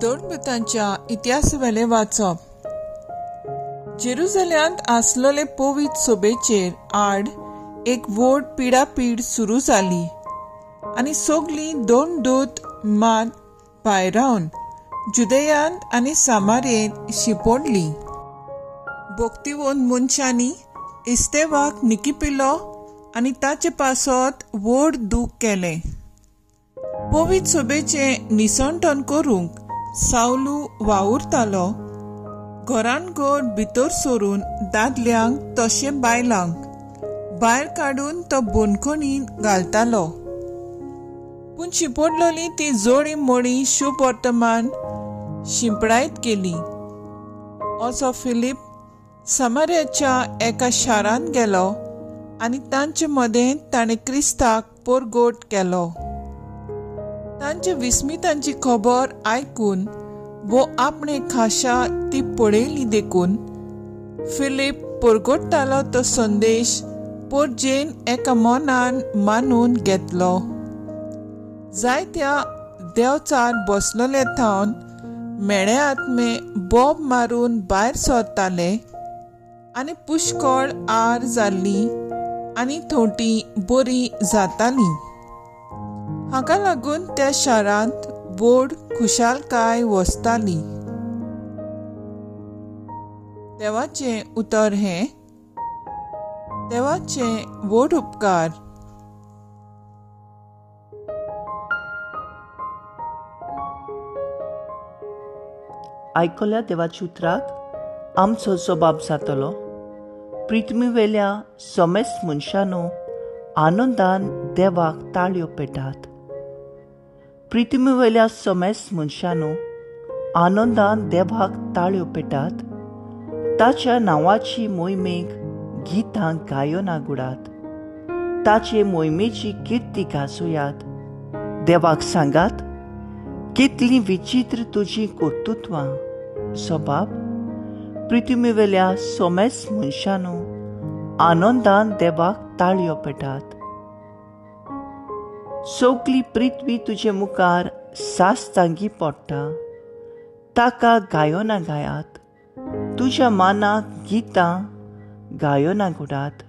दोन इतिहासवेले वाचप. जेरुजल्यांत आसलेले पवित्र सोबेचेर आड एक व्हड पिडापीड सुरू जाली आनी सगलीं दोन दूत मात भायरावन जुदेयांत आनी सामारेंत शिंपडली. भक्तिवंत मनशांनी इस्तेवाक निकिपिलो आनी ताचे पासत व्हड दूख केलें. पवित्र सोबेचें निसंटन करूंक सावलू वावुरतालो. घरान घर भितर सरून दादल्यांक तशें बायलांक भायर काडून तो बंदखणीन घालतालो. पूण शिंपडलेली ती जोडी मोडी शुभ वर्तमान शिंपडायत गेली. असो फिलीप समार्याच्या एका शारांत गेलो आनी तांचे मदें ताणें क्रिस्ताक परगट केलो. तांचे विस्मितांची खबर आयकून वो आपणे खाशा ती पळयली देखून फिलीप परगट्टालो तो संदेश पोरजेन एका मनान मानून घेतलो. जायत्या देवचार बसलेले थावन मेळे आत्मे बोब मारून भायर सरताले आनी पुष्कळ आर जाल्ली आनी थोटी बरी जाताली. हाका लागून त्या शारांत व्हड खुशालकाय वसताली. देवाचें उतर हें देवाचे व्हड उपकार. आयकल्या देवाच्या उतराक आमचो जबाब जातलो. पृथ्वीवेल्या समेस्त मनशांनो आनंदान देवाक ताळयो पेटात. पृथ्वीवेल्या समेस्त मनशांनो आनंदान देवाक ताळयो पेटात. ताच्या नांवाची मोहिमेक गितां गायना गुडात. ताचे मोहिमेची किर्ती गाजोयात. देवाक सांगात कितलीं विचित्र तुजी कर्तृत्वां. सबाब पृथ्वीवेल्या समेस्त मनशांनो आनंदान देवाक ताळयो पेटात. सगली पृथ्वी तुजे मुखार सासतांगी पडटा. ताका गायना गायात. तुज्या मानाक गितां गायना गुडात.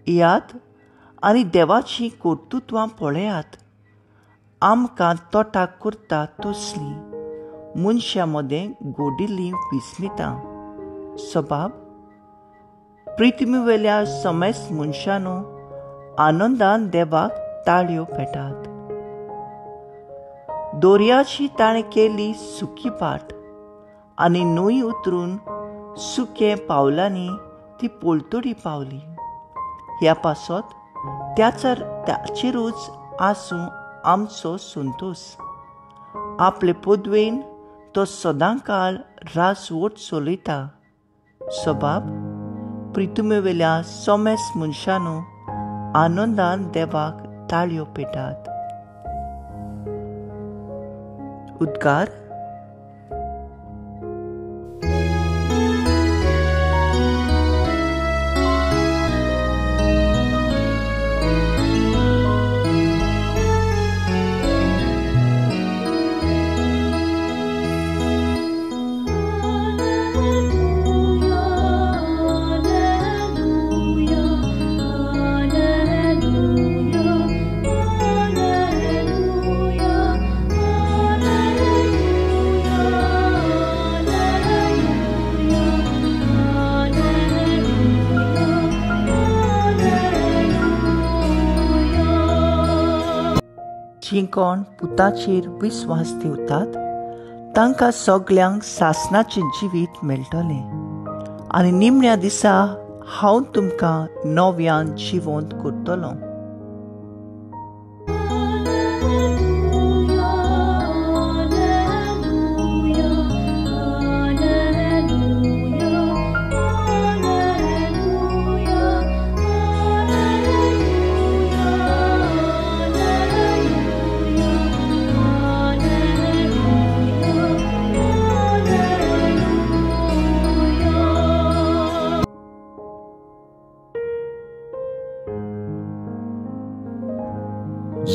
येयात आनी देवाचीं कर्तृत्वां पळयात. आमकां तोटाक करता तसलीं मनशां मदें गोडिल्लीं विस्मितां. सबाब पृथ्वीवेल्या समेस्त मनशांनो आनंदान देवाक ताळयो पेटात. दोरयाची ताणें केली सुकी पाट आनी न्हंय उतरून सुके पावलांनी ती पलतडी पावली. ह्या पासत ताचेरूच आसूं आमचो संतोश. आपले पदवेन तो सदांकाळ राजवट चलयता. सबाब पृथ्वीवेल्या समेस्त मनशांनो आनंदान देवाक ताळयो पेटात. उद्गार. जीं कोण पुताचेर विस्वास दिवतात तांकां सगल्यांक सासणाचें जिवीत मेळटलें आनी निमण्या दिसा हांव तुमकां नव्यान जिवंत करतलों.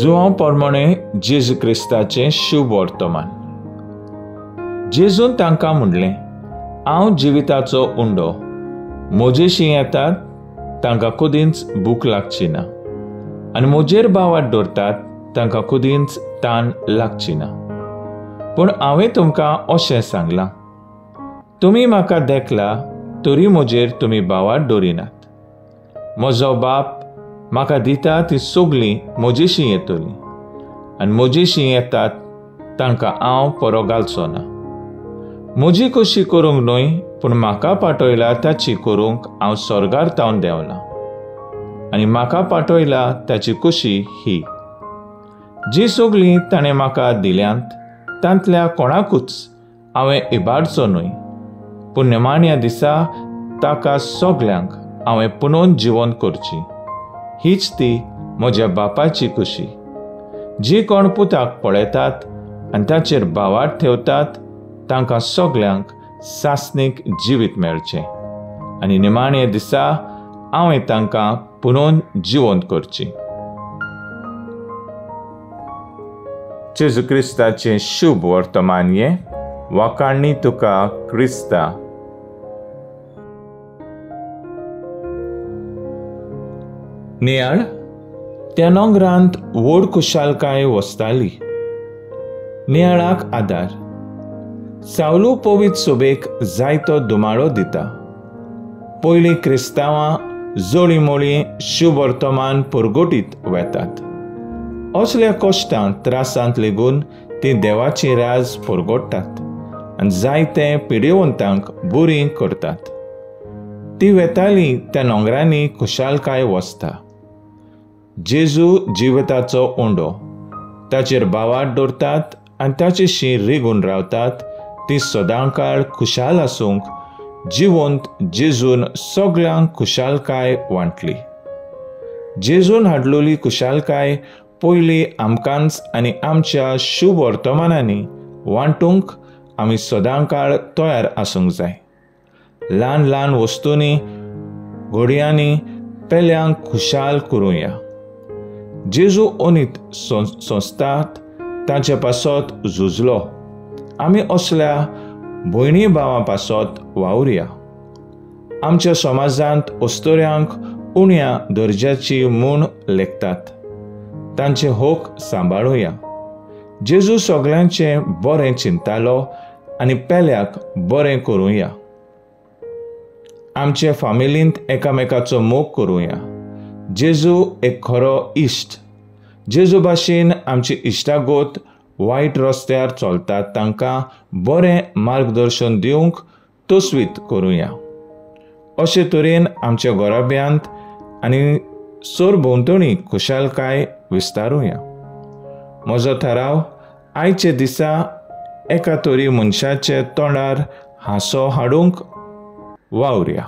जुआंव प्रमाणे जेजू क्रिस्ताचें शुभ वर्तमान. जेजून तांकां म्हणलें, हांव जिविताचो उंडो. म्हजेशी येतात तांकां कदींच भूक लागची ना आनी म्हजेर भावार्थ दवरतात तांकां कदींच तान लागची ना. पूण हांवें तुमकां अशें सांगलां, तुमी म्हाका देखला तरी म्हजेर तुमी भावार्थ दवरिनात. म्हजो बाप म्हाका दिता ती सगळीं म्हजेशी येतली आनी म्हजेशी येतात तांकां हांव परो घालचो ना. म्हजी कशी करूंक न्हय, पूण म्हाका पाठयला ताची करूंक हांव स्वर्गार तावन देंवला आनी म्हाका पाठयला ताची कशी ही. जी सगळीं ताणें म्हाका दिल्यांत तांतल्या कोणाकूच हांवें इबाडचो न्हय, पूण निमाण्या दिसा ताका सगल्यांक हांवें पुनोवन जिवन करची. हीच ती म्हज्या बापाची खुशी. जी कोण पुताक पळयतात आनी ताचेर भावार्थ ठेवतात तांकां सगल्यांक सासणीक जिवीत मेळचें आनी निमाणे दिसा हांवें तांकां पुनोवन जिवंत करची. जेजू क्रिस्ताचें शुभ वर्तमान हें. वाखाणणी तुका क्रिस्ता. नियाळ त्या नोंगरांत व्हड खुशालकाय वसताली. नियाळाक आदार. सावलू पवित्र सोबेक जायतो दुमाळो दिता. पयलीं क्रिस्तांवां जोळीमोळी शुभ वर्तमान परगटीत वेतात. असल्या कश्टांत त्रासांत लेगून ती देवाची राज परगट्टात आनी जायते पिडेवंतांक बरीं करतात. ती वेताली त्या नोंगरांनी खुशालकाय वसता. जेजू जिविताचो उंडो. ताचेर भावार्थ दवरतात आनी ताचेशी रिगून रावतात ती सदांकाळ खुशाल आसूंक जिवंत जेजून सगळ्यांक खुशालकाय वांटली. जेजून हाडलोली खुशालकाय पयली आमकांच आनी आमच्या शुभ वर्तमानांनी वांटूंक आमी सदांकाळ तयार आसूंक जाय. ल्हान ल्हान वस्तूंनी घोडयांनी पेल्यांक खुशाल करुया. जेजू ओनीत संस्थात तांचे पासत झुजलो. आमी असल्या भयणी भावां पासत वावुरया. आमच्या समाजांत अस्तुऱ्यांक उण्या दर्ज्याची म्हूण लेखतात. तांचे हक सांबाळुया. जेजू सगळ्यांचें बरें चिंतालो आनी पेल्याक बरें करुया. आमचे फामिलींत एकामेकाचो मोग करुया. जेजू एक खरो इश्ट. जेजू भाशेन आमची इश्टागत वायट रस्त्यार चलतात तांकां बरें मार्गदर्शन दिवंक तस्वीत करुया. अशे तरेन आमच्या घराब्यांत आनी सरभोंवतणी खुशालकाय विस्तारुया. म्हजो थाराव, आयचे दिसा एका तरी मनशाचे तोंडार हांसो हाडूंक वावरुया.